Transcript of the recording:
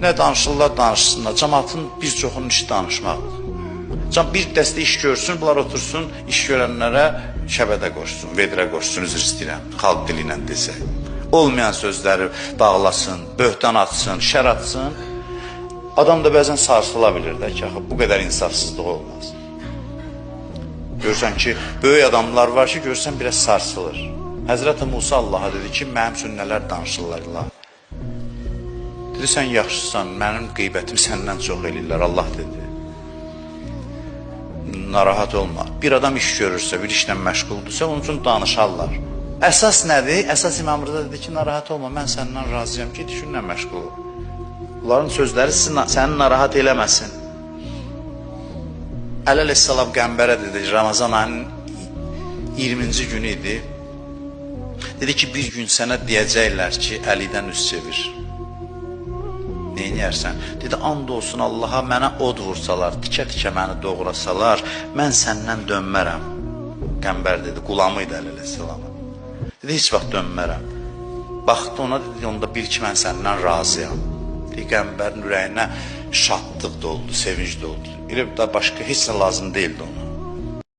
Nə danışırlar, danışsınlar. Cəmaatın bir çoxunun işi danışmaqdır. Can bir dəstə iş görsün, bunlar otursun, iş görənlərə şəbədə qoşsun, vedrə qoşsun, üzr istəyirəm, xalq dili ilə desək. Olmayan sözləri bağlasın, böhtan atsın, şər atsın. Adam da bəzən sarsıla bilir də ki, axı bu qədər insafsızlıq olmaz. Görürsən ki, böyük adamlar var ki, görürsən biraz sarsılır. Həzrəti Musa Allaha dedi ki, mənim üçün nələr danışırlar ilah. Dedi, sən yaxşısan, mənim qeybətimi səndən çox eləyirlər, Allah dedi. Narahat olma. Bir adam iş görürsə, bir işlə məşğuldursa, onun üçün danışarlar. Əsas nədir? Əsas İmam Rıza dedi ki, narahat olma, mən səndən razıyam ki, işinlə məşğul ol. Bunların sözləri səni narahat eləməsin. Əli əleyhissalam Qəmbərə dedi, Ramazan ayının 20-ci günü idi. Dedi ki, bir gün sənə deyəcəklər ki, Əlidən üz çevir. Neyniyərsən? Dedi, and olsun Allaha, mənə od vursalar, tikə-tikə məni doğrasalar, mən səndən dönmərəm. Qəmbər dedi, qulamı idi Əli əleyhissalamın. Dedi, heç vaxt dönmərəm. Baxdı ona, dedi, onda bil ki, mən səndən razıyam. Dedi, Qəmbərin ürəyinə şadlıq doldu, sevinc doldu. Elə də başqa heç nə lazım deyildi ona.